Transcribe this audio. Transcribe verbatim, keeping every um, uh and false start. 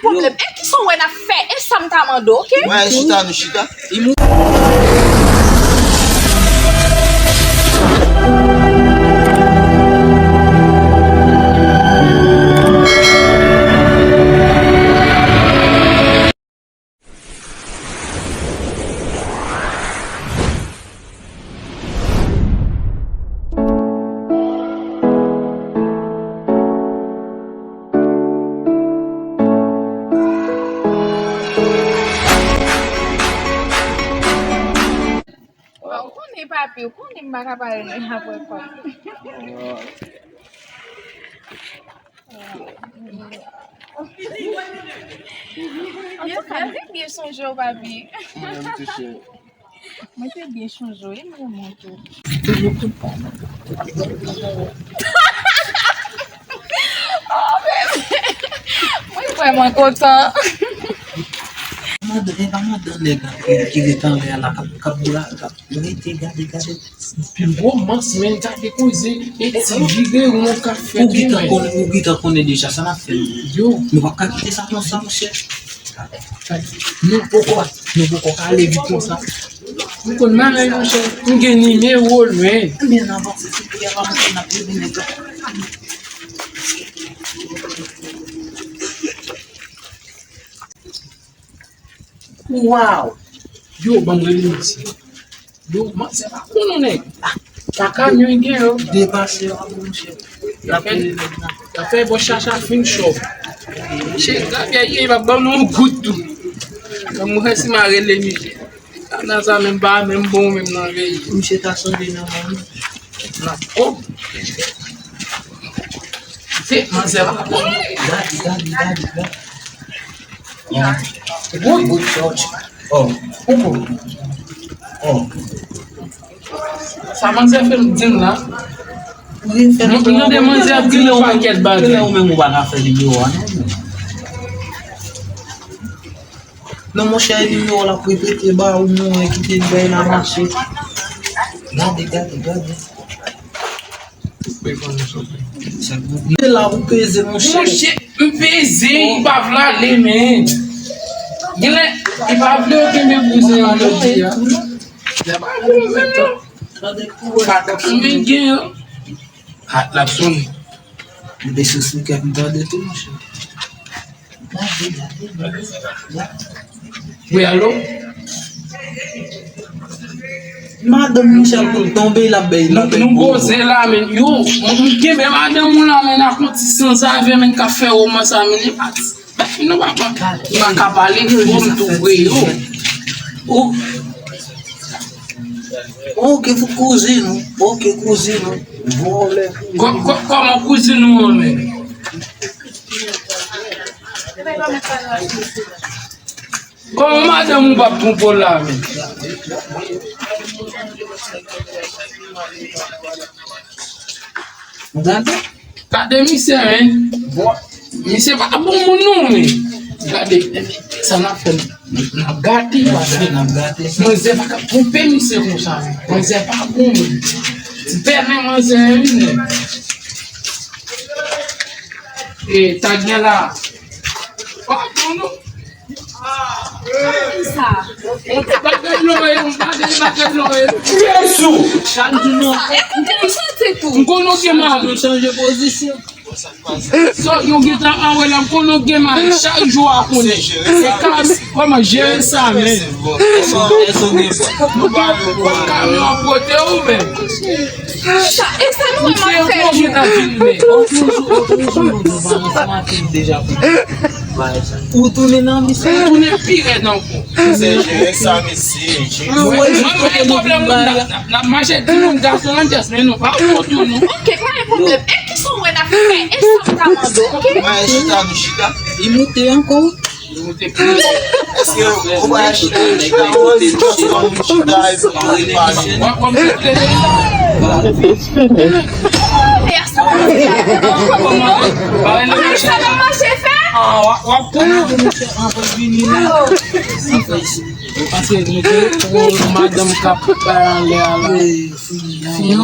Pwoblèm. E kisa w wè n ap fè? E sa m ta mande w, oke? Mwen chita, nou chita. Bon, ou konnen, papi, ou konnen m pa ka pale nan apre kòb. Yes, mwen te byen sonje w, papi. Mwen menm tou, cheri. Mwen te byen sonje w, e m renmen w tou. Toujou kontan. Oh, bebe. Mwen vrèman kontan. Madan, e pa madan nèg la ki, ki ret anlè a la, k ap, k ap bra, k ap rete, gade, gade. Pi romans, men gade koze, e ti vire yon k ap fèt. Ou gentan konnen, ou gentan konnen deja sa n ap fè. Yo. Nou p ap ka kite sa konsa, monchè. Nou poko, nou poko ka ale vit konsa. Ou konn bagay, monchè. M gen nimewo l, men. Ebyen, n avanse, se pou y ap avanse, n ap leve nèg la. Waw! Yo, ban m rele misye. Yo, manzè pa konn non, nèg. Ah, pa kamyon gen yo. Depase yo, monchè. Y ap fè, y ap fè bò chacha fin chòp. Chè, gade, y ap ban nou yon goud tou. Ban m wè si m a rele misye. Nan sa menm pa menm bon menm nan veye. Misye ta sonje nan mwen. Nan, oh. Se manzè pa bon. Gade, gade, gade, gade. Good, good church. Oh, oh, oh. Sa manzè fè m di m la. Mwen tande manzè ap di m yon pakèt bagay. Ou menm ou pa ka fè videyo a, non. Non, monchè, nimewo l ap repete ba ou, mwen kite l bay la mache. Gade, gade, gade. Se la ou peze, monchè. Monchè, m peze, li pa vle ale, men. Genlè, li pa vle yo kenbe bouzen an jodi a. Li pa vle yo menm, non. Gade kou. Gade kou men gen an. A, l ap sonnen. Li te sou sou kèk m tande tou, monchè. Wi, alo? Madanm Michel konn tonbe, l ap bay, l ap bay. Nou koze la, men. Yo, m kenbe madanm ou la, men, ak yon ti sanzave, men, k ap fè romans la, men, li pati. Nou pa, pa, pa ka pale, fò m tou vre, yo. Oh. Ok, kouzin ou. Ok, kouzin ou. Vòlè. Kò-, kò-, kòman kouzin ou an, men? Kòman madanm ou p ap twonpe w la, men? Gade. Gade misye, men. Bon, misye pa bon moun, non, men. Gade, sa n ap fè, n ap gate, paske n ap gate. Manzè pa ka twonpe misye konsa, men. Manzè pa bon, men. Ti pèlen manzè, wi, men. E, ta gen la. Pa bon, non. Sa. Bagay lòye, bagay, bagay lòye. Chak jou nou. Ekoute, nou santi tou. M konnen w gen mari. Nou chanje pozisyon. So, yon gentan anwè la, m konnen w gen mari. Chak jou a konnen. Se kas, kòman jere sa, men? Nou pa, pa kamyon ap pote ou, men. Sa, e sa nou wè m ap fè. Ou toujou, ou toujou, ou toujou, ou toujou, ou toujou. Ou tounen nan misye. Ou tounen pi rèd ankò. Se jere sa, mesye. Mwen, mwen, mwen, pwoblèm, n ap, n ap, n ap mache di moun gason an jès, men nou pa fò tou, non. Ok, pa gen pwoblèm. E kisa w wè n ap fè? E sa m ta mande w, ok? Mwen chita, nou chita. Li moute ankò. Li moute pi. Èske ou pa chita, chita, ou chita, ou chita, epi ou pale? Mwen, mwen, mwen, Sa nan mache fè? Ah, w ap, w ap pran. Paske nou te pran madanm k ap bay anlè a la. Fini.